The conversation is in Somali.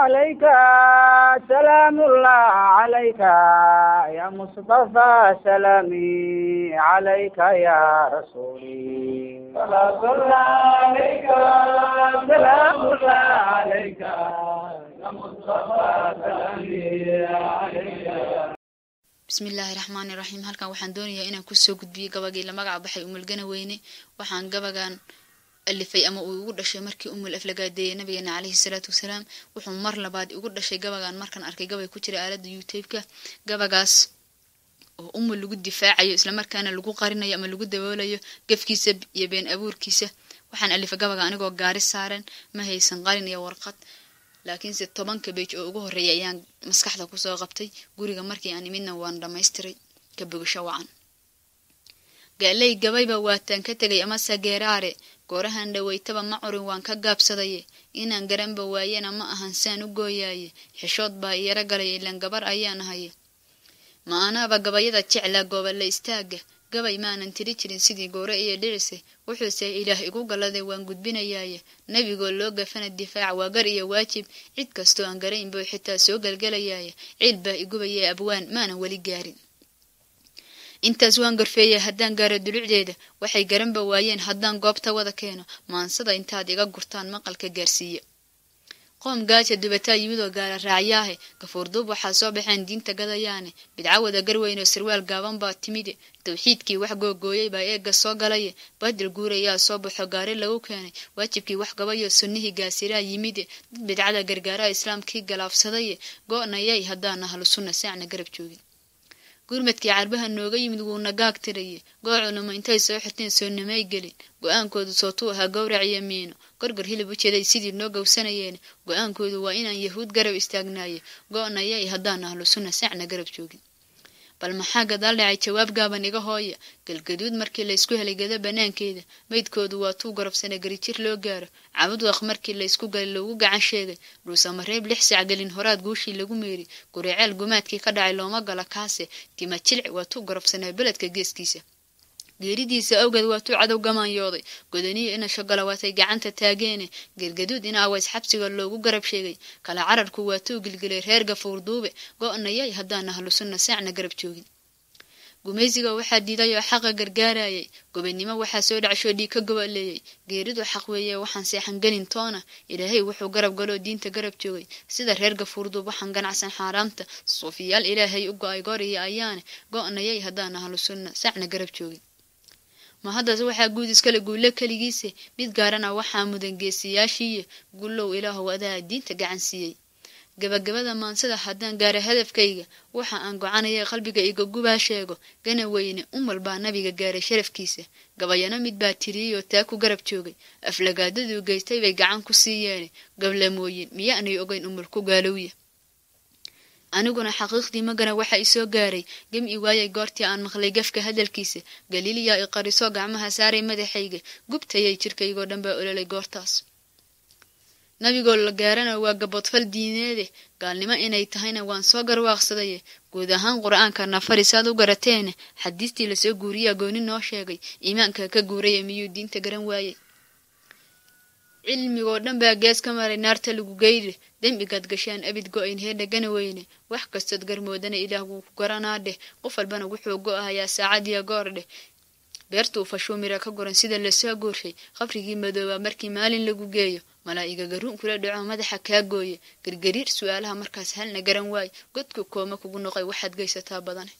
عليك سلام الله عليك يا مصطفى سلامي عليك يا رسولي. صلاة الله عليك سلام الله عليك يا مصطفى سلامي عليك. Bismillaahi raxmaani raxiim. Halkan waxaan doonayaa inaan kusoo gudbiyo gabagii la magaca baxay Umulgana Weyne. Waxaan gabagan alifay ama uu igu dhashay markii Umul aflagaadeeyay nabigeena caleyhi salaatu wasalaam. Wuxuu mar labaad igu dhashay gabagan markaan arkay gabay ku jira aalada YouTube-ka, gabagaas oo Umul lagu difaacayo islamarkaana lagu qarinayo ama lagu daboolayo gafkiisa iyo been abuurkiisa. Waxaan alifay gabaga anigoo gaari saaran, ma haysan qalin iyo warqad, laakiinse 10-ka beej oo ugu horreeyay ayaan maskaxda kusoo qabtay. Guriga markii aan imidna waan dhammaystiray. Ka bogasho wacan. Gaaley gabayba waataan ka tegay amase geeraare, goorahan dhaweytaba ma curin, waan ka gaabsadaye. Inaan garanba waayena ma ahan saan u gooyaaye, xishood baa iyara galay ilaan gabar ayaan ahaye. Ma anaaba gabayada jeclaa gooballa istaaga, gabay maanan tiri jirin sidii goore iyo dhicise. Wuxuuse Ilaah igu galladay waan gudbinayaaye. Nebigoo loo gafana difaac waa gar iyo waajib, cid kastoo aan garayn buu xitaa soo gelgelayaaye. Ciil baa igubayee abwaan maanan weli gaarin. Intaas waan gorfeeyey haddaan gaaro dulucdeeda, waxay garanba waayeen haddaan goobta wada keeno. Maansada intaad iga gurtaan maqalka gaarsiiya. Qoom gaaja dubataa yimidoo gaala raacyaahe, gafuurduub waxaa soo baxeen diinta gadayaane. Bidca wada garweynoo sarwaal gaaban baa timide, tawxiidkii wax googooyey baa eegga soo galaye. Badil guurayaa soo baxo gaari lagu keenay, waajibkii wax gabayoo sunnihii gaasiraa yimide. Dad bidcada gargaaraha islaamkii galaafsadaye, go'nayay haddaan ahlu sunna saacna garab joogin. Gurmadkii carbaha nooga yimid wuuna gaag tiraye, goo culimo intay soo xirteen soonnimay gelin. Go-aankoodu sootuu ahaa gowrac iyo miino, gorgor hilib u jeeday sidii noo gowsanayeen. Go-aankoodu waa inaan Yahuud garab istaagnaaye, go'nayay haddaan ahlu sunna saacna garab joogin. Bal maxaa gadaal dhacay? Jawaab gaaban iga hooya. Galgaduud markii laysku helay gada banaankeeda, maydkoodu waa tuu garabsana garijir loo gaaro. Cabudwaq markii laysku galay loogu gacan sheegay. Dhuusamareeb 6 sac gelin horaad guushii lagu meeri. Guriceel gumaadkii ka dhacay looma gala kaase. Tima jilci waa tuu garabsanaa beledka geeskiisa. Geeridiisa awgeed waa tuu cadow gamaanyooday. Godaniyo ina shogala waatay gacanta taageene. Geergaduud in aways xabsiga loogu garab sheegay. Kala cararku waa tuu gilgilay reer Gafuurduube, go'nayay haddaan ahlu sunna saacna garab joogin. Gumaysiga waxaa diiday oo xaqa gargaarayay, gobannimo waxaa soo dhacshoo dhiig ka goboleeyey. Geeridu xaq weeye waxaan seexan gelin toona, Ilaahay wuxuu garab galoo diinta garab joogay. Sida reer Gafuurduub waxaan ganacsan xaaraamta, suufiyaal Ilaahay u go'ay goor iyo ayaane, go'nayay haddaan ahlu sunna saacna garab joogin. Ma haddaas waxaa guud iskale guulle keligiise, mid gaarana waxaa mudan geesiyaashiiye. Gullow Ilaahow adaa diinta gacan siiyey. Gabagabada maansada haddaan gaaro hadafkayga, waxa aan gocanaya qalbiga iga gubaa sheego. Gana weyne Umal baa nabiga gaaray sharafkiisa, gabayano mid baa tiriyey oo taa ku garab joogay. Aflagaadaduu geystay bay gacan ku siiyeene, gablamooyin miyaanay ogeyn Umul ku gaalowya? Aniguna xaqiiqdii magana waxa isoo gaaray gam-i waayay goortii aan maqlay gafka hadalkiisa. Galiiliyaa i qarisoo gacmaha saaray madaxayga, gubtayay jirkaygoo dhan baa ololay goortaas. Nabigoo la gaarana waa gaboodfal diineede, gaalnimo inay tahayna waan soo garwaaqsadaye. Guud ahaan Qur-aanka nafarisaad u garateene, xadiistii lasoo guuriyaa gooni noo sheegay. Iimaanka ka guuraya miyuu diinta garan waayey? Cilmigoo dhan baa gees ka maray naarta lagu geyle. Dembigaad gashaan abid go-ayn heedha gana weyne. Wax kastood garmoodana Ilaah wuu ku garanaa dheh. Qof walbana wuxuu go-ahayaa saacadiyo goor dheh. Beertuu fashuu mira ka guran sida lasoo goorshay. Qabrigii madoobaa markii maalin lagu geeyo, malaa'iga garuun kula dhaco madaxa kaa gooye. Gargariir su-aalaha markaas halna garan waay, godku kooma kugu noqay waxaad geysataa badane.